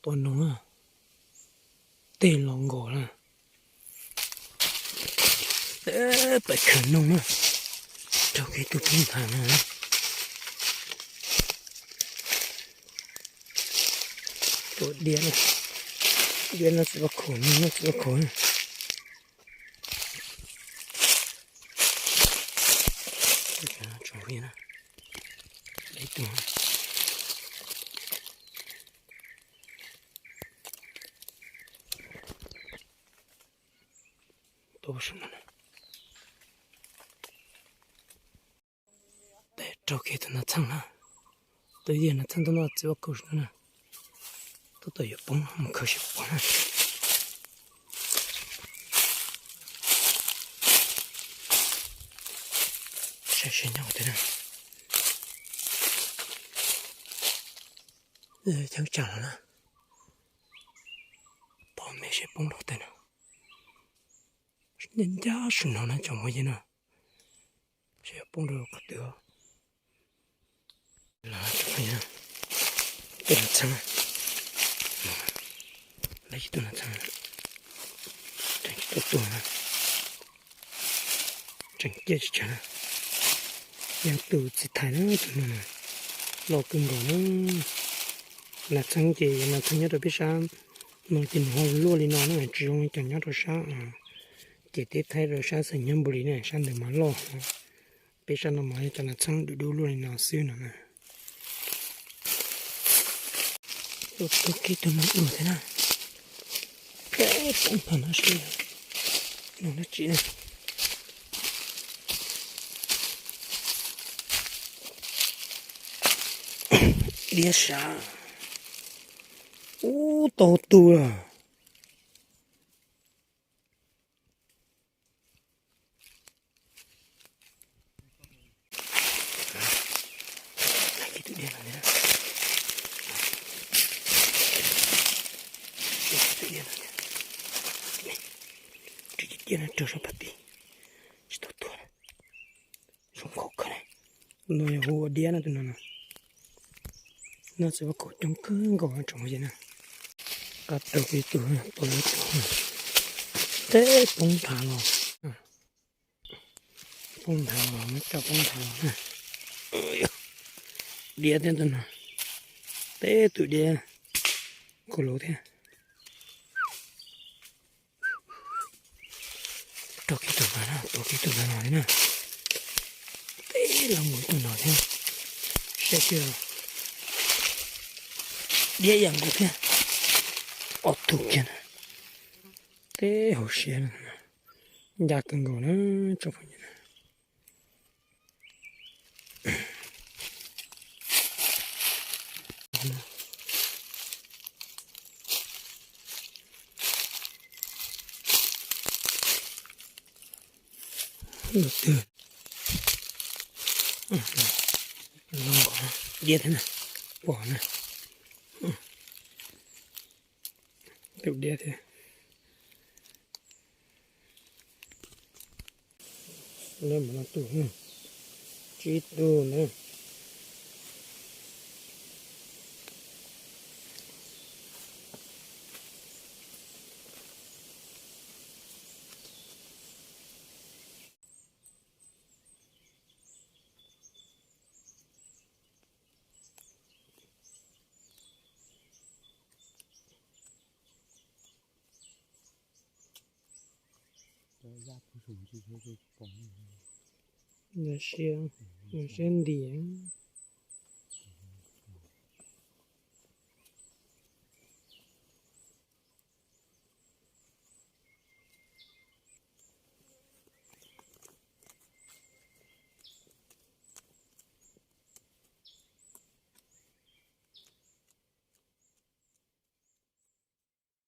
Tua noog na, tej los nkaus na. Pais khawm noog na, raug kev tus poob nthav no. Tua diab, diab no txiv vaj khaum, noog no txiv vaj khaum. Tsoom phooj ywg na, ib tug tua saum no. Peb raug kiag tus nas txheej na, tus yawg nas txheej tuaj noj txiv vaj khaum no na, tab tom yuav poob mus khaws sim poob na. Saib seb nyob qhov twg na. Cheeb tsam los na, pom me seb poob rau qhov twg na. Ncaj ncaj saum no na tsoom phooj ywg na, seb poob rau qhov twg. Los tsoom phooj ywg, tus nas txheej, lawv ib tug nas txheej, tseem tuaj tuag na, tseem ciaj tsis tsawg na. Yog tus txiv thais na, tus no loj kawg nkaus na. Nas txheej ces yog nas txheej nyob rau peb sab no ces nws ho luaj li no na, tsis zoo li cov nyob rau sab ces teb Thaib rau sab xeem Nyob Npu Lis na, sab ntawd mas loj. Peb sab no mas yog cov nas txheej dub dub luaj li no xwb no na. Tus kiag tus no dua thiab na. Peb poob nthav no seb no dab tsi na. Diab sab. Ub, tau tus lawm. Tus diab no, tus diab no, tus diab no raug sab pam tis, tsis tau tuag. Zoo nkauj kawg na. No yog hu ua diab na tus no na. Noj txiv vaj khaum coob kawg nkaus tsoom phooj ywg na. Qab raug ib tug, tua ib tug. Teb poob nthav los. Poob nthav los, muab coj poob nthav los na. Diab thiab tus no. Teb tus diab. Kaus laus thiab. Raug kiag tus no na, tua kiag tus no li na. Teb los mus tus no thiab. Saib seb. Diab yam nkaus thiab. Ob tug kiag na. Teb hauv siab na. Ncaj kawg nkaus na tsoom phooj ywg na. Twg, diab thiab na, pom na. Tus diab thiab. Lawv mus no tus, tsib tug na. Siab, siab ntias.